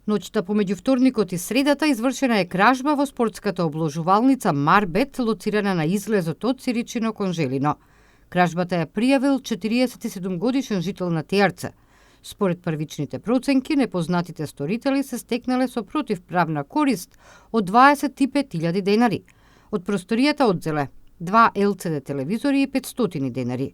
Ноќта помеѓу вторникот и средата извршена е кражба во спортската обложувалница Марбет, лоцирана на излезот од Циричино кон Желино. Кражбата ја пријавил 47 годишен жител на Тејарце. Според првичните проценки, непознатите сторители се стекнале со противправна корист од 25.000 денари. Од просторијата одзеле 2 LCD телевизори и 500 денари.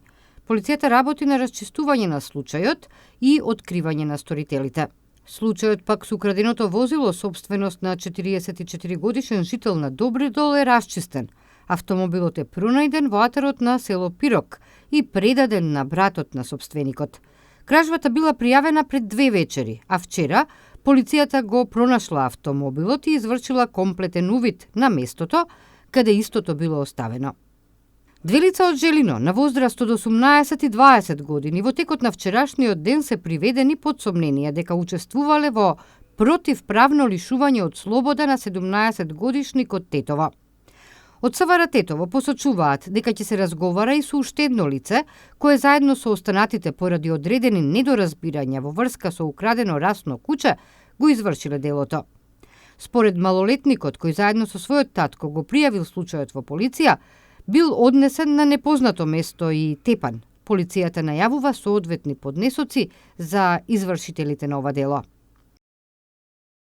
Полицијата работи на расчистување на случајот и откривање на сторителите. Случајот пак со украденото возило, собственост на 44 годишен жител на Добридол, е расчистен. Автомобилот е пронајден во атарот на село Пирок и предаден на братот на собственикот. Кражбата била пријавена пред 2 вечери, а вчера полицијата го пронашла автомобилот и извршила комплетен увид на местото каде истото било оставено. Две лица од Желино на возраст од 18 и 20 години во текот на вчерашниот ден се приведени под сомнение дека учествувале во противправно лишување од слобода на 17 годишникот Тетово. Од СВР Тетово посочуваат дека ќе се разговара и со уште едно лице, кое заедно со останатите поради одредени недоразбирања во врска со украдено расно куче го извршиле делото. Според малолетникот, кој заедно со својот татко го пријавил случајот во полиција, бил однесен на непознато место и тепан. Полицијата најавува соодветни поднесоци за извршителите на ова дело.